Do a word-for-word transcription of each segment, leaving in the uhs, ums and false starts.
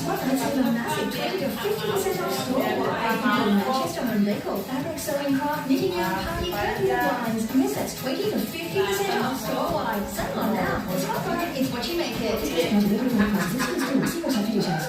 That's a massive twenty to fifty percent off store wide. Manchester Home Decor, fabric sewing craft, knitting yarn, party curtain blinds. Yes, that's twenty to fifty percent off store wide. Sale on now. It's hot, it's what you make it. Discount available in prices. See website for details.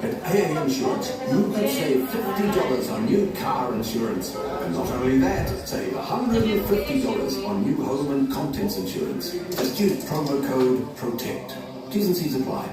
At A A Insurance, you could save fifty dollars on new car insurance. And not only that, save a hundred and fifty dollars on new home and contents insurance. Just use promo code PROTECT. T's and C's apply.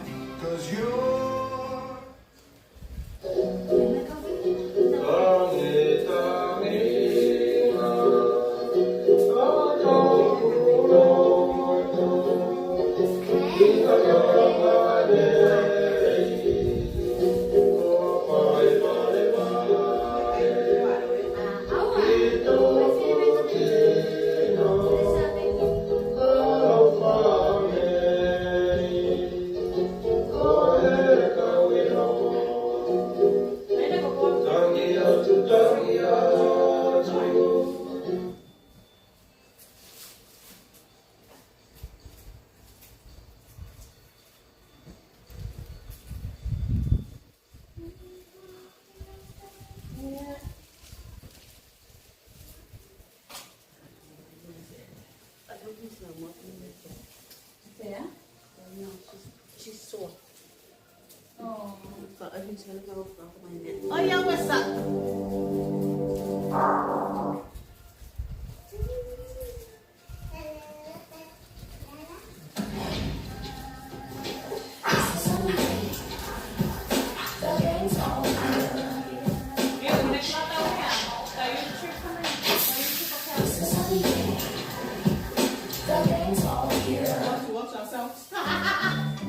There? No, she's, she's sore. Oh. But I can tell her about my neck. Oh, yeah, what's up?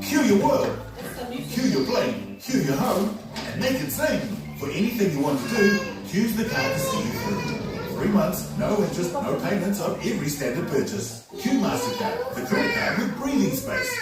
Cue your world, cue your plane, cue your home, and make it zing. For anything you want to do, Cue's the card to see you through. Three months, no interest, no payments on every standard purchase. Cue Mastercard, the credit card with breathing space.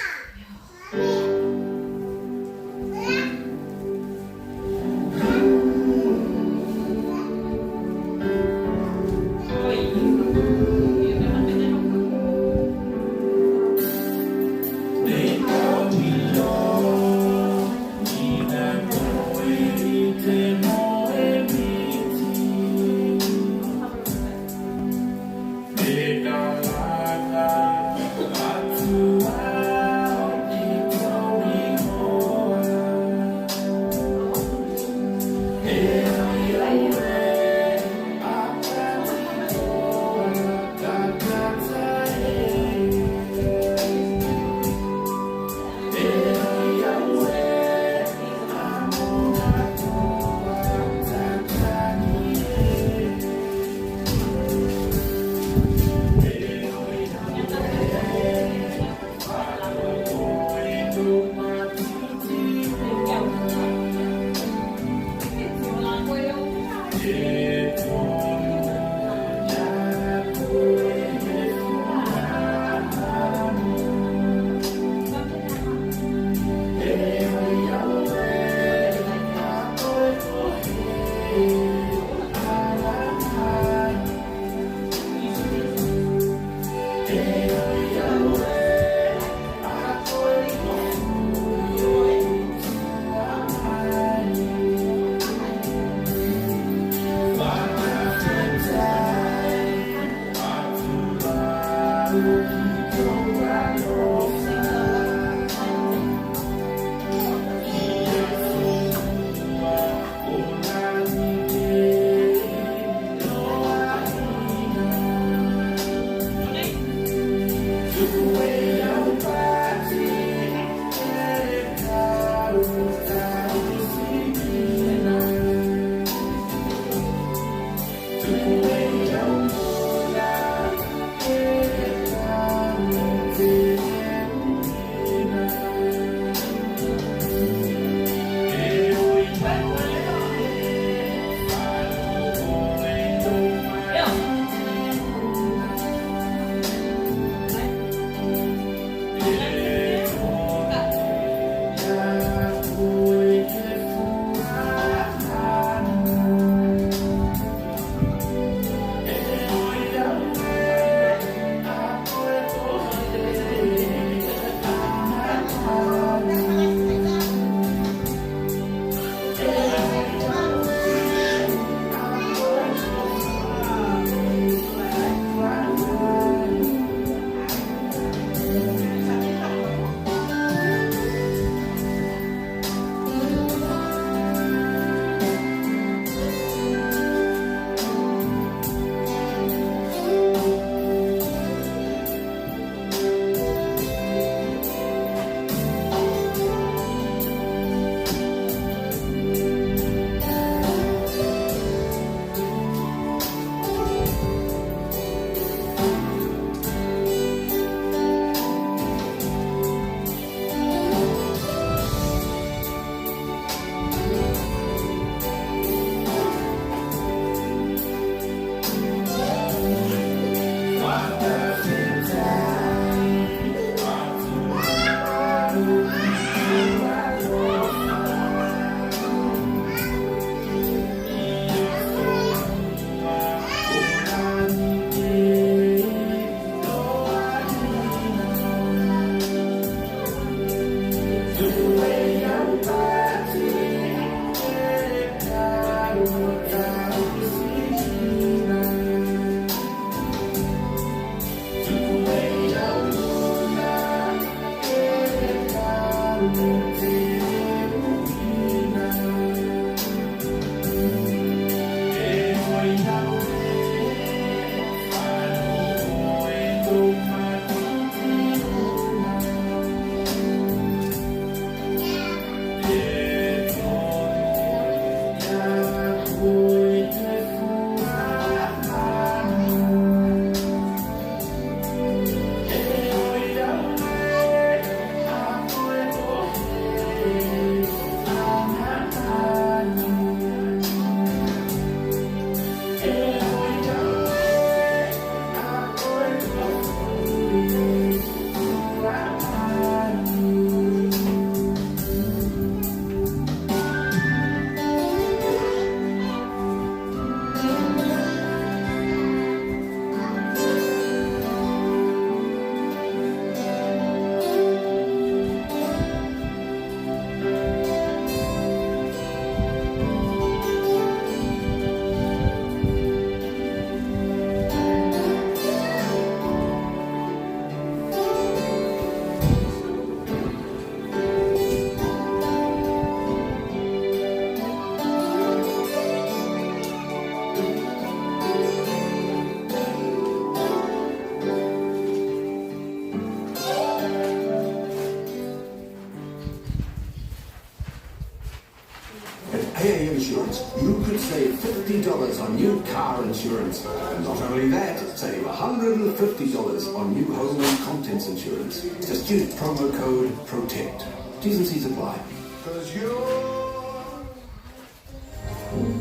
At A A Insurance, you could save fifty dollars on new car insurance. And not only that, save a hundred and fifty dollars on new home and contents insurance. Just use promo code PROTECT. T's and C's apply.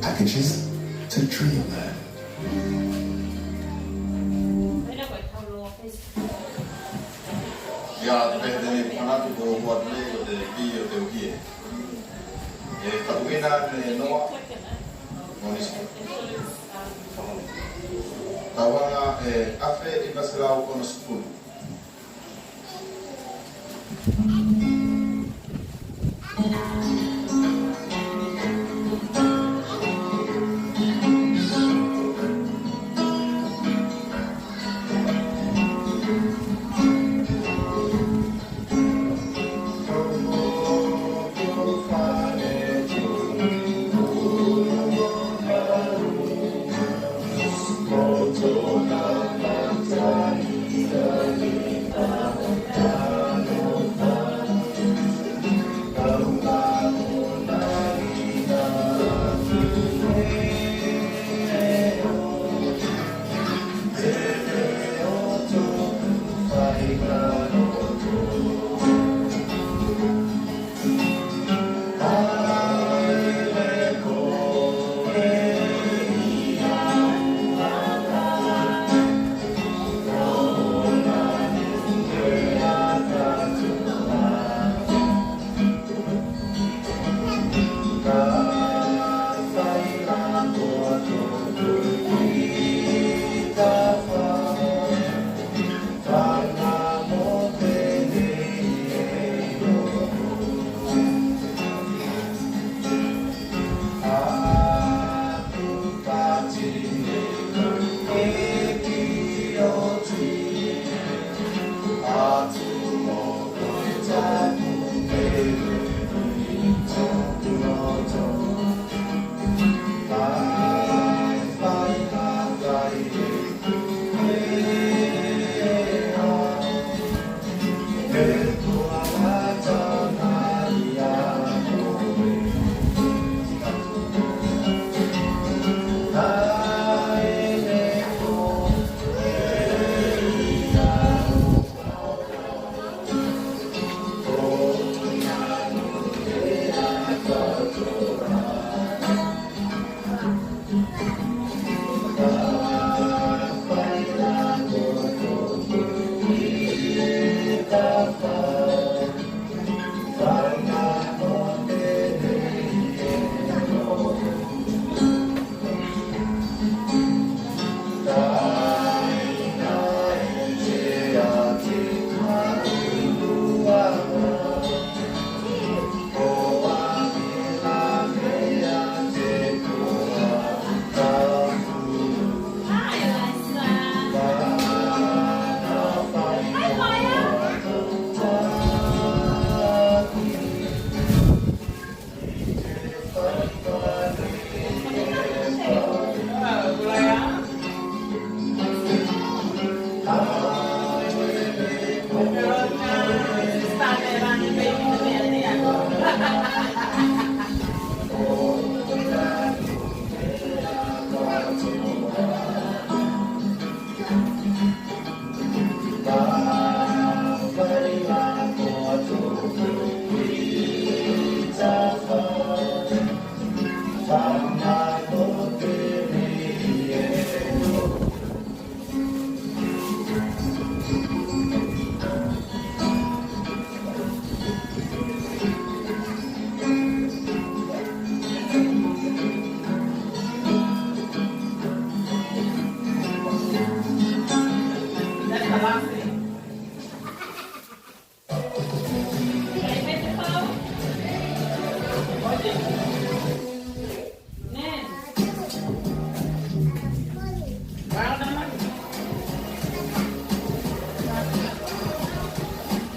Packages to dreamland. Ia, te pete nei fanatu ko hoat nei o te pi o te uhi e. E katugina ne Noa, o nisi. Tauaga e afe iva selau ono sefulu.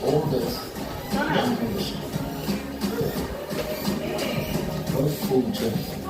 All this. What a fool, Jeff.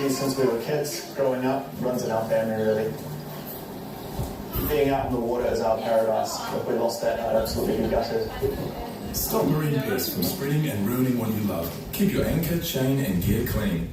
Since we were kids, growing up, runs in our family, really. Being out on the water is our paradise. If we lost that, I'd absolutely be gutted. Stop marine pests from spreading and ruining what you love. Keep your anchor, chain, and gear clean.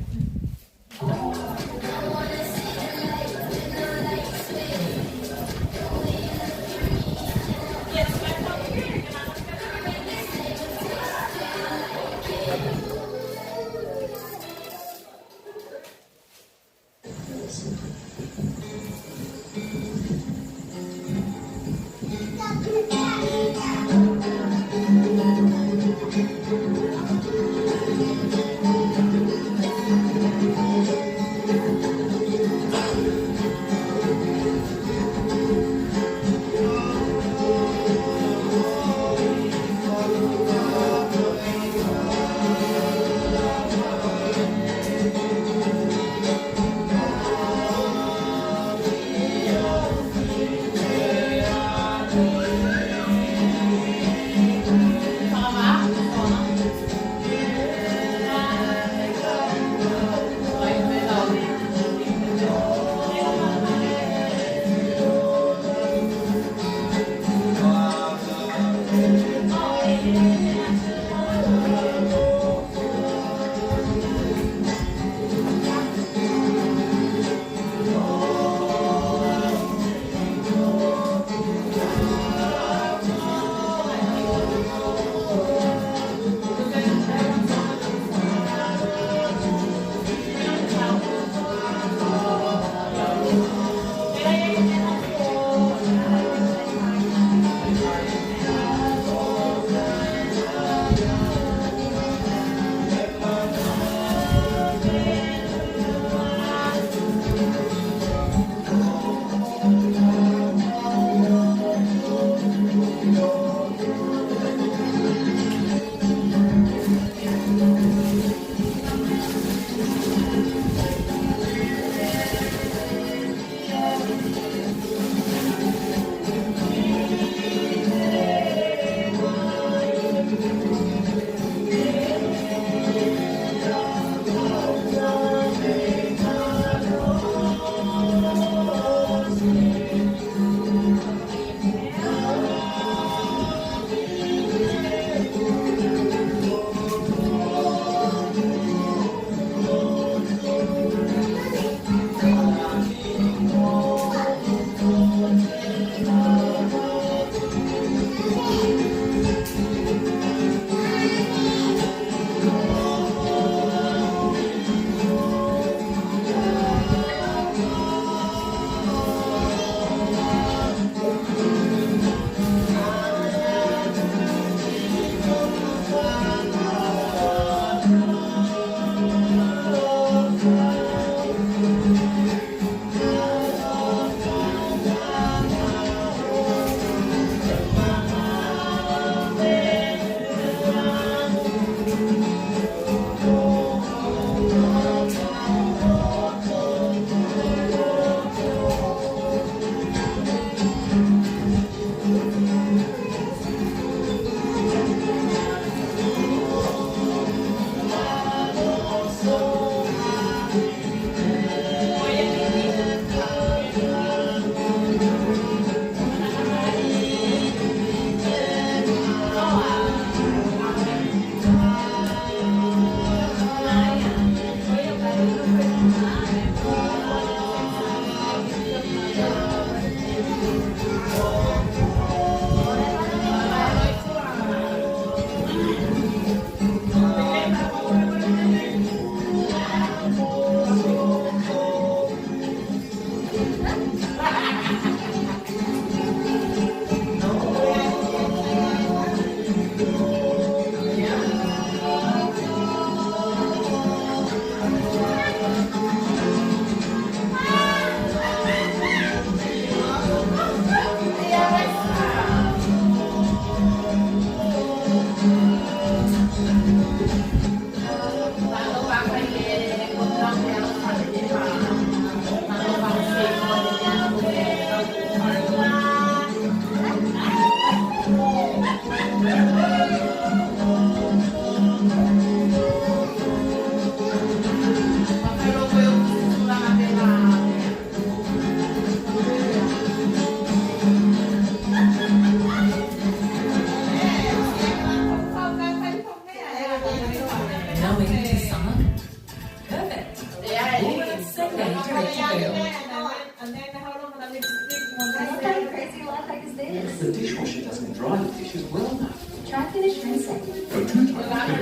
She doesn't dry the dishes well enough. Try finish rinsing. Go two times,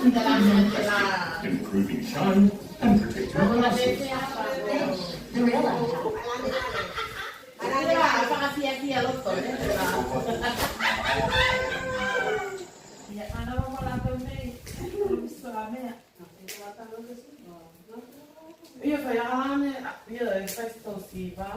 clean, dry, improving shine and protecting glasses. The real life. Ia, fai a ne, ia, e fai se tausiva.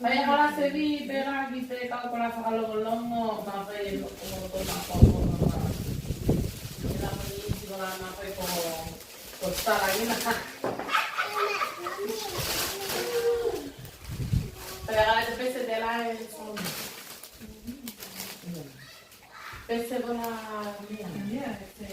Fai a kala se vi pela ki te kau kola fakalogologo, mafai e loko tona kau kola. Ela mai isi kola mafai ko, ko tala ina. Fai a kala te pese tela e sona. Pese kola mea. Ia, e se,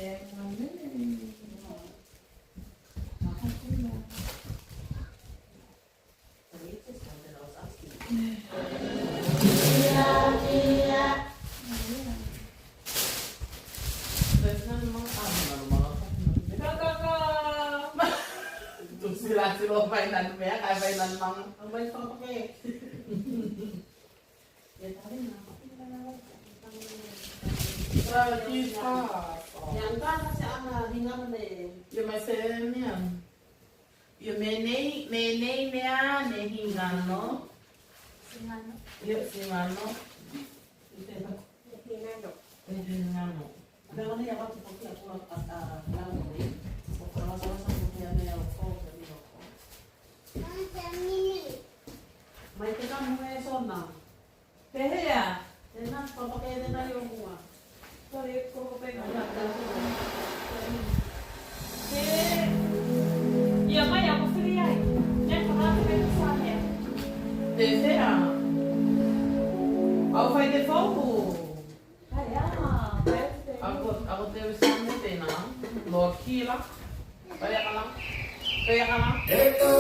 Ia, me nei, me nei mea, ne higano. Higano. Ia, higano. Ne higano. Mai te kamu e sona. Pehea? Tena, papakē tena i o mua. Sorry, ko ko pe. Ia mai a ko fili ai. Ne ko na te pe sa mea. Te fea. Au fai te foku. Ai, a, fai te foku. Ako, ako te usa me tena. Lo kila. Fai a kala. Fai a kala. E ka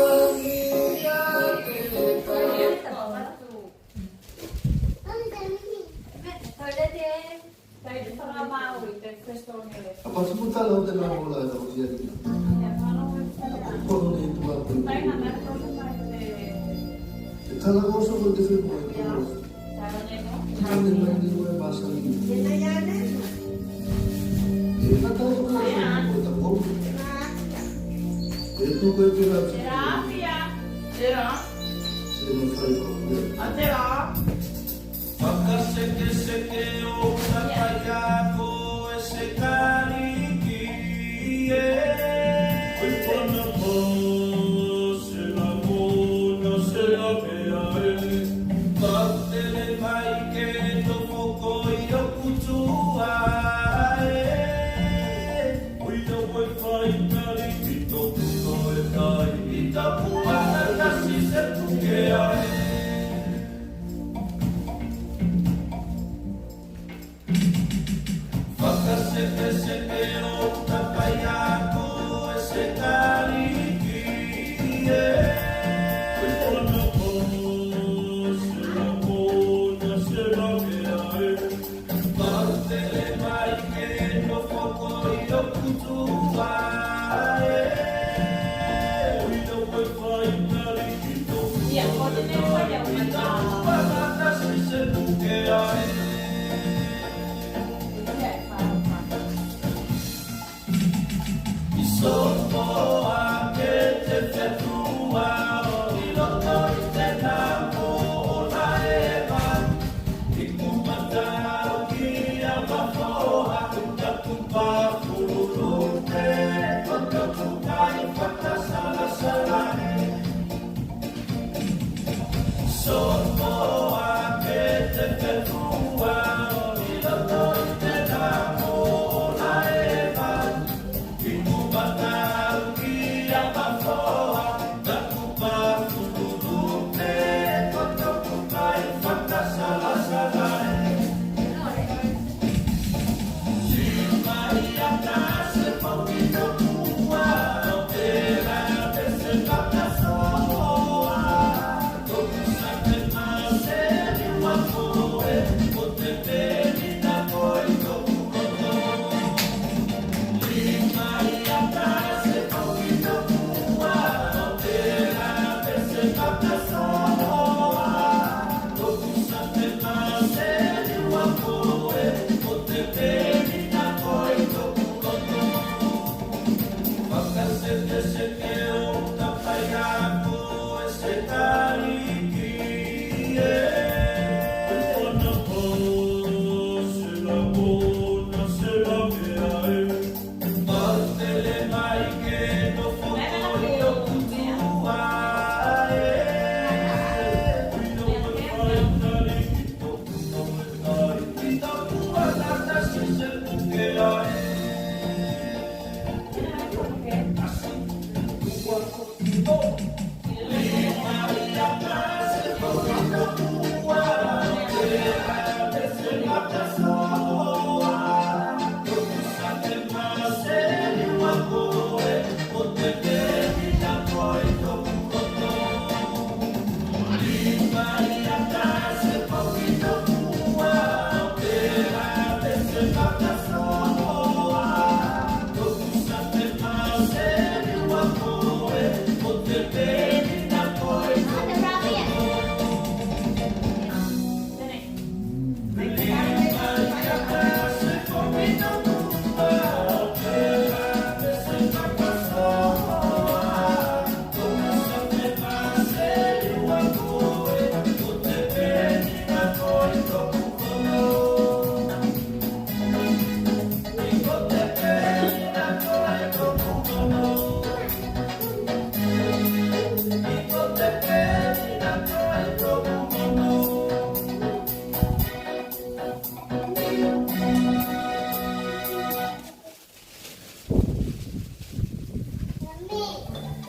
ia te fai. A pati mo tala o te na ola e tau tia tia. Ko ne tua ko. E tala ko so ko te fai mo e tau. Tane mai ni mo e masani. E na tau ko so ko te ko. E tu ko e tera. Tera. Tera. Se no fai ko. A tera. Fakasekeseke o tata i a koe se kaliki e. Oi kona pa, se la mona, se la mea e. Ka tele mai ke tofoko i o kutua e. Oi na koe fai kaliki toku koe kai i taku ana kasi se puke ai. Fakasepesepe o tapai a koe se kaliki e. Oi kona pa, se la mona, se la mea e. Ka tele mai ke tofoko i o kutua e. Oi na koe fai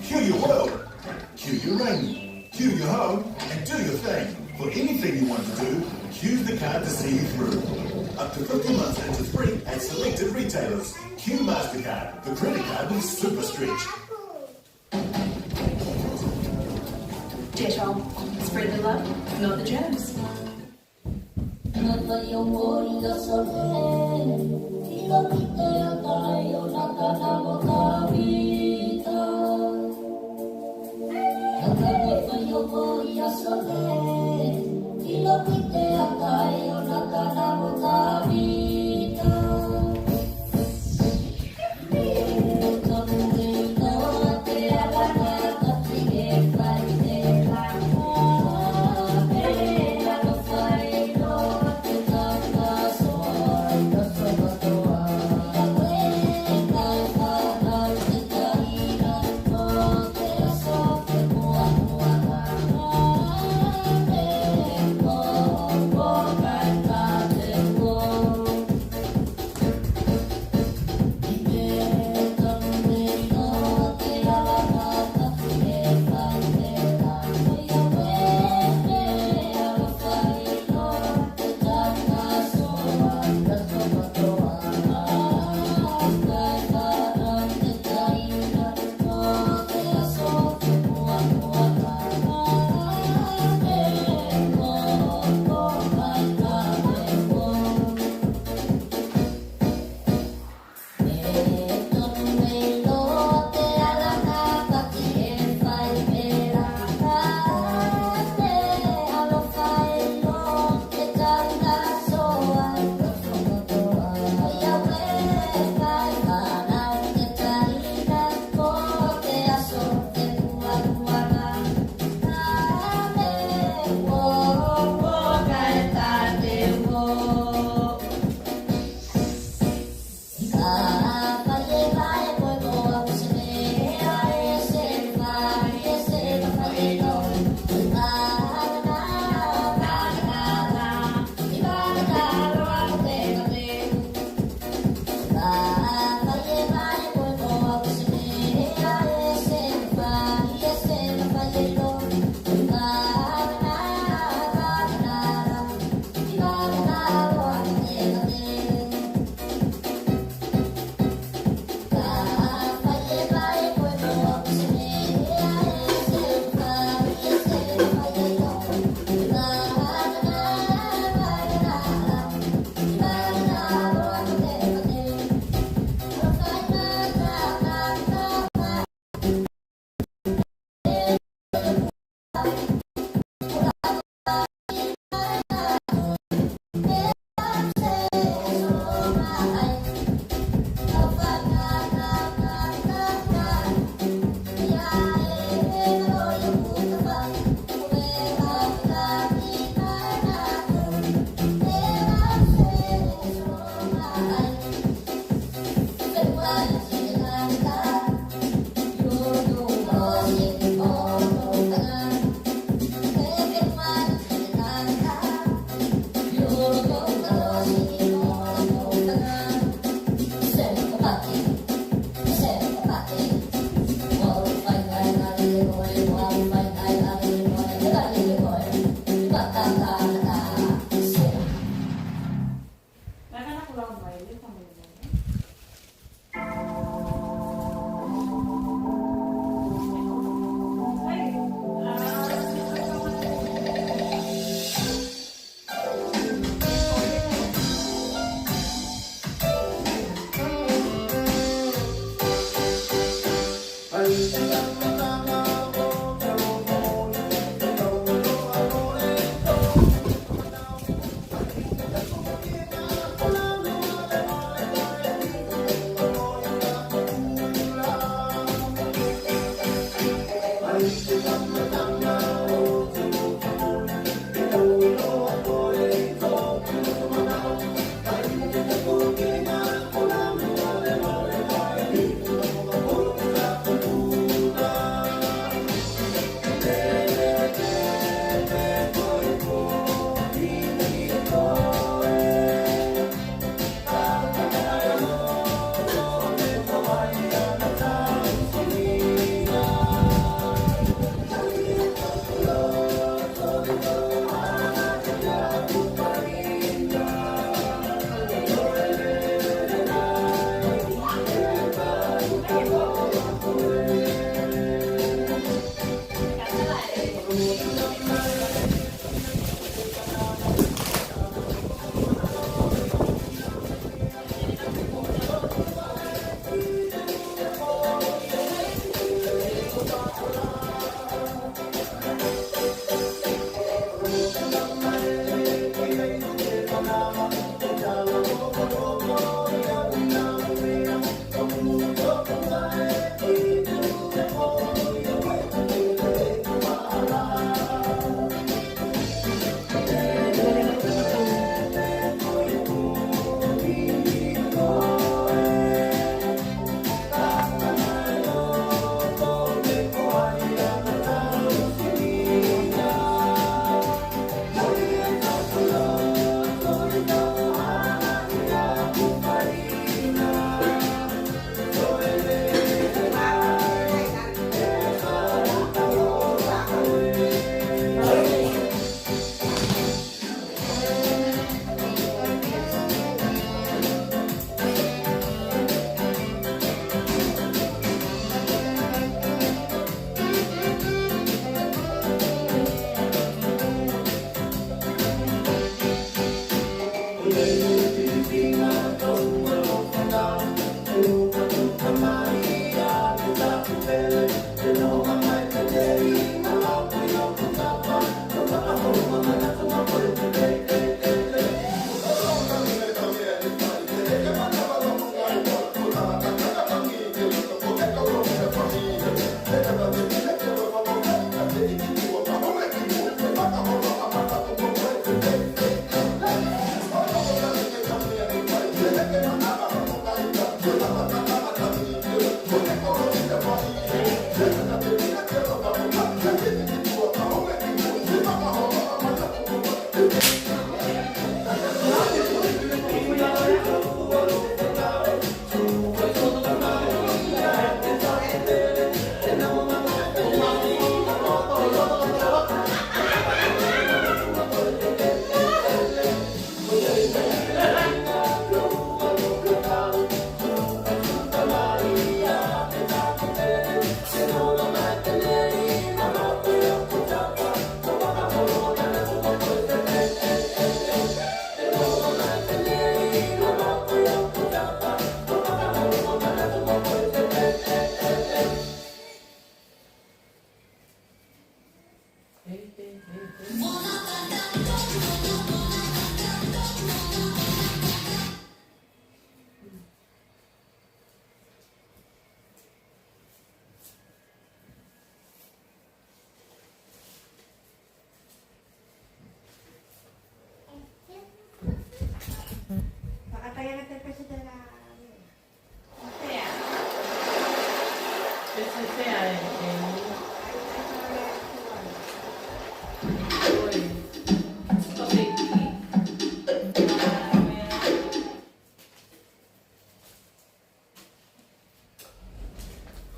Cue your world, cue your ring, cue your home, and do your thing. For anything you want to do, Cue's the card to see you through. Up to fifty months interest-free at selected retailers. Cue Mastercard, the credit card with super stretch. Dettol. Spread the love, not the germs.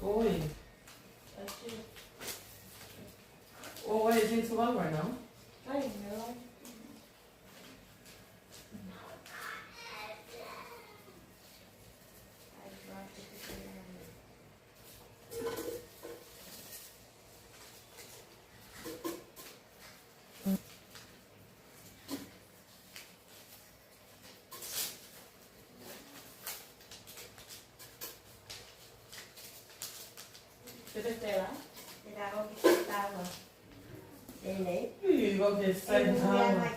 Oi. That's it. Oh, why is it so loud right now? I don't know. I dropped it again. Te te tela? Te la o ki te taua. Tenei. Ii, ko ke sai taua.